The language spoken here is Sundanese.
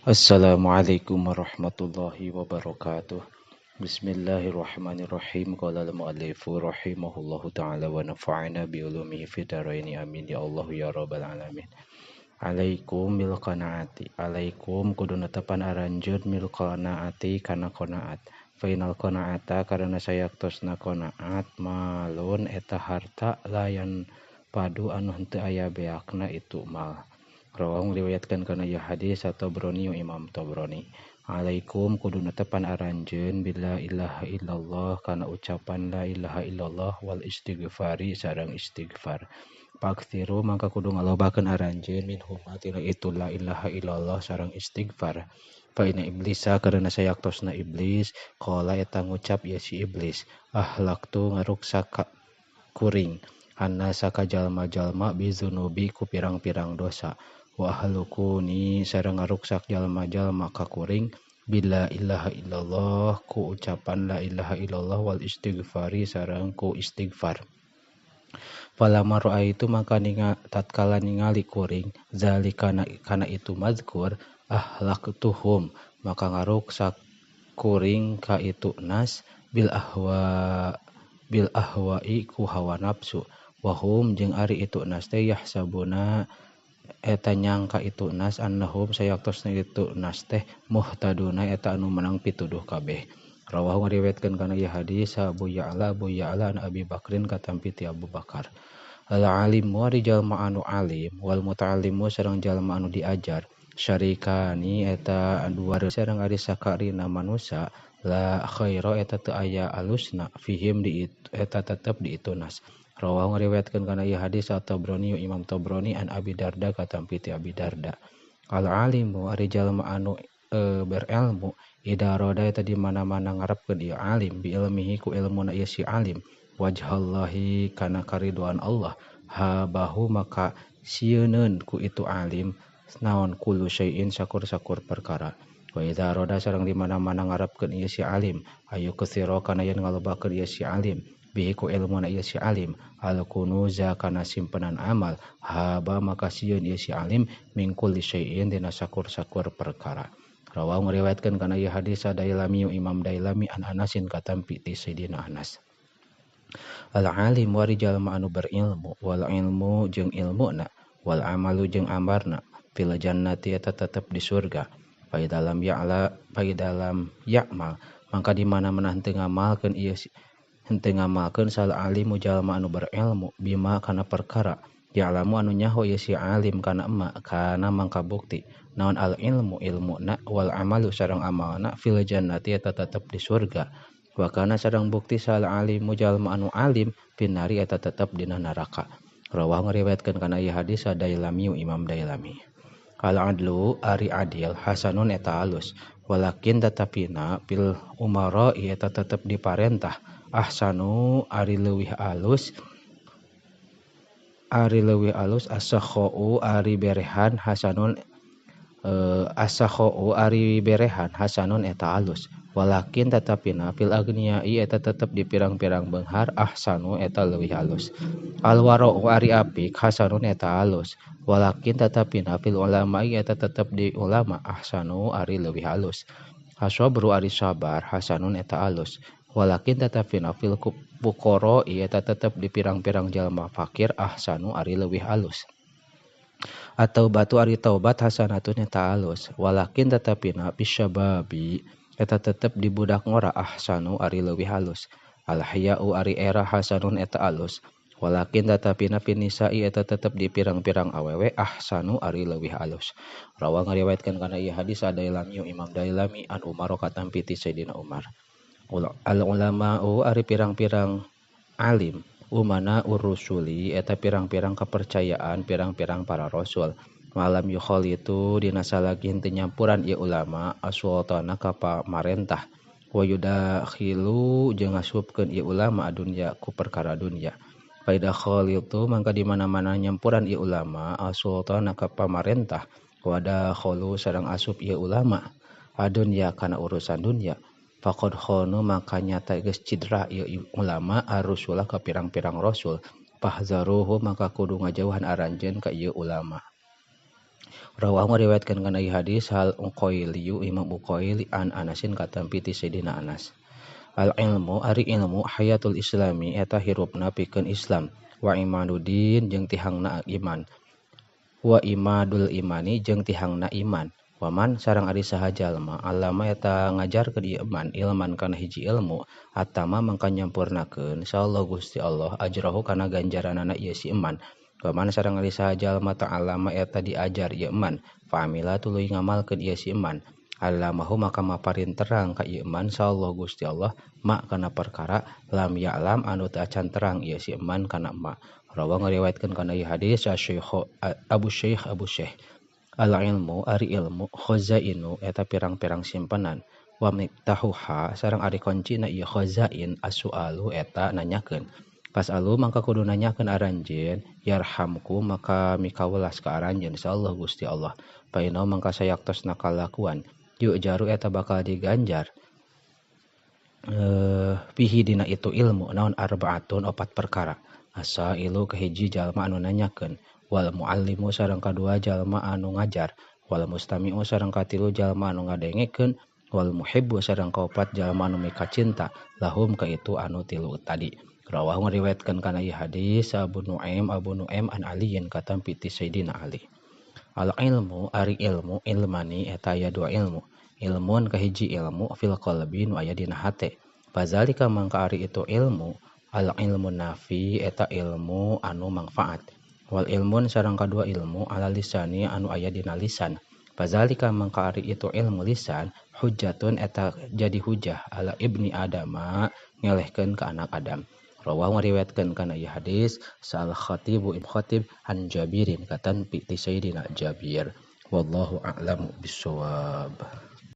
Assalamualaikum warahmatullahi wabarakatuh. Bismillahirrahmanirrahim. Qala al-muallifu rahimahullahu ta'ala wa nafa'ana bi ulumihi fid dharain. Amin ya Allah ya rabbal alamin. Alaikum bil qanaati. Alaikum kudu netepan aranjeun mil qanaati kana qanaat. Fa inal qanaata karena sayaktosna qanaat malun eta harta layan padu anu henteu aya beakna itu mal. Rawahu ngriwayatkeun kana ieu hadis At-Tabrani Imam Tabrani. Alaikum kudu netepan aranjeun bila ilaha illallah kana ucapan la ilaha illallah wal istighfari sareng istighfar. Paksiru mangka kudu ngalobakeun aranjeun minhuma tina itu la ilaha illallah sareng istighfar. Fa inna iblisa karena sayaktosna iblis qala eta ngucap ieu si iblis ahlaktu ngaruksak kuring annasa ka jalma-jalma bizunubi ku pirang-pirang dosa. Wa ahlukuni sareng ngaruksak jalma-jalma ka kuring bila ilaha illallah ku ucapan la ilaha illallah wal istighfari sareng ku istighfar. Falamma ra'aitu maka tatkala ningali kuring zalika kana itu mazkur ahlaktuhum maka ngaruksak kuring ka itu nas bil ahwa'i ku hawa nafsu wahum jeung ari itu nas teh yahsabuna eta nyangka itu nas annahum sayaktosna itu nas teh muhtaduna eta anu menang pituduh kabeh. Rawahu ngariwayatkeun kana ieu hadis Abu Ya'la an Abi Bakrin katampi ti Abu Bakar. Al alimu ari jalma anu alim wal muta'allimu sareng jalma anu diajar syarikani eta dua sareng ari sakarina manusa la khaira eta teu aya alusna fihim di eta tetep di itu nas. Rawahu ngariwayatkeun kana ieu hadis At-Tabrani Imam Tabrani an Abi Darda katampi ti Abi Darda. Al alimu ari jalma anu berilmu ida roda eta di mana-mana ngarepkeun ieu alim bi ilmihi ku ilmuna ieu si alim wajhallahi kana karidoan Allah habahu maka sieuneun ku itu alim naon kullu syai'in sakur-sakur perkara. Wa idza roda sareng di mana-mana ngarepkeun ieu si alim ayu katsira kana yen ngalobakeun ieu si alim bihi ku ilmuna ieu si alim al kunuza kana simpenan amal haba maka sieun ieu si alim min kulli syai'in dina sakur-sakur perkara. Rawahu ngariwayatkeun kana ieu hadis Dailami Imam Dailami an Anasin katampi ti Sayyidina Anas. Al alim wari jalma anu berilmu wal ilmu jeung ilmuna wal amalu jeung amarna fil jannati eta tetep di surga. Fa dalam ya'la fa dalam ya'mal mangka di mana-mana henteu ngamalkeun ieu henteu ngamalkeun sal alimu jalma anu berilmu bima kana perkara ya'lamu anu nyaho ieu si alim kana emma kana mangka bukti naon al ilmu ilmuna wal amalu sareng amalna fil jannati eta tetep di surga wa kana sareng bukti sal alimu jalma anu alim finari eta tetep dina neraka. Rawahu ngariwayatkeun kana ieu hadis Dailami Imam Dailami. Al adlu ari adil hasanun eta alus walakin tetapina fil umara eta tetep diparentah ahsanu ari leuwih alus asakhau ari berehan hasanun asakhau ari berehan hasanun eta alus walakin tetapina fil agniai eta tetep di pirang-pirang beunghar ahsanu eta leuwih alus al wara'u ari apik hasanun eta alus walakin tetapina fil ulama'i eta tetep di ulama ahsanu ari leuwih alus asabru ari sabar hasanun eta alus walakin tetapina fil fuqara eta tetep di pirang-pirang jalma fakir ahsanu ari leuwih alus atau batu ari taubat hasanatun eta alus walakin tetapina bisyababi eta tetep di budak ngora ahsanu ari leuwih halus al haya'u ari era hasanun eta alus walakin tetapina finisa'i eta tetep di pirang-pirang awewe ahsanu ari leuwih halus. Rawa ngariwayatkeun kana ieu hadis Dailami Imam Dailami an Umar katampi ti Sayyidina Umar. Al ulama'u ari pirang-pirang alim umana urusuli eta pirang-pirang kepercayaan pirang-pirang para rasul malam yukhalitu dina salagi henteu nyampuran ieu ulama aswatana ka pamarentah wa yudakhilu jeung ngasupkeun ieu ulama dunya ku perkara dunya fa idza khalitu mangka di mana-mana nyampuran ieu ulama aswatana ka pamarentah wa dakhalu sareng asup ieu ulama adunya kana urusan dunya faqad khanu maka nyata geus cidra ieu ulama arrusulah ka pirang-pirang rasul fahzaruhu maka kudu ngajauhan aranjeun ka ieu ulama. Rawahu ngariwayatkeun kana ieu hadis hal Uqaili Imam Uqaili an Anasin katampi ti Sayyidina Anas. Al ilmu ari ilmu hayatul islami eta hirupna pikeun Islam wa imanuddin jeung tihangna iman wa imadul imani jeung tihangna iman waman sareng ari saha jalma alama eta ngajarkeun ieu iman ilman kana hiji ilmu atama mangka nyampurnakeun insyaallah Gusti Allah ajrahu kana ganjaranana ieu si iman waman sareng ari saha jalma ta'alama eta diajar ieu iman fa'amila tuluy ngamalkeun ieu si iman allamahu maka maparin terang ka ieu iman insyaallah Gusti Allah ma kana perkara lam ya'lam anu teu acan terang ieu si iman kana ma. Rawa ngariwayatkeun kana ieu hadis Abu Syekh Abu Syekh. Al ilmu ari ilmu khazainu eta pirang-pirang simpenan wa miftahuha sareng ari koncina ieu khazain as-sualu eta nanyakeun. Fasalu mangka kudu nanyakeun aranjeun yarhamku maka mikawelas ka aranjeun insyaallah Gusti Allah. Fa inna mangka sayaktosna kalakuan yuk jaru eta bakal diganjar fihi dina itu ilmu naon arbaatun opat perkara. Asa ilu kahiji jalma anu nanyakeun wal muallimu sareng kadua jalma anu ngajar wal mustami'u sareng katilu jalma anu ngadengekeun wal muhibbu sareng kaopat jalma anu mikacinta lahum ka itu anu tilu tadi. Rawahu ngariwayatkeun kana ieu hadis Abu Nuaim an Aliyin katampi ti Sayyidina Ali. Al ilmu ari ilmu ilmani eta aya dua ilmu. Ilmun kahiji ilmu fil qalbi nu aya dina hate. Fazalika mangka ari itu ilmu al ilmu nafi eta ilmu anu mangfaat. Wal ilmun sareng kadua ilmu ala lisani anu aya dina lisan. Fazalika mangka ari itu ilmu lisan hujjatun eta jadi hujah ala ibni adama ngelehkeun ka anak Adam. Rawahu ngariwayatkeun kana ieu hadis Sal Khatibu Ibn Khatib an Jabirin katampi ti Sayyidina Jabir. Wallahu a'lamu bissawab.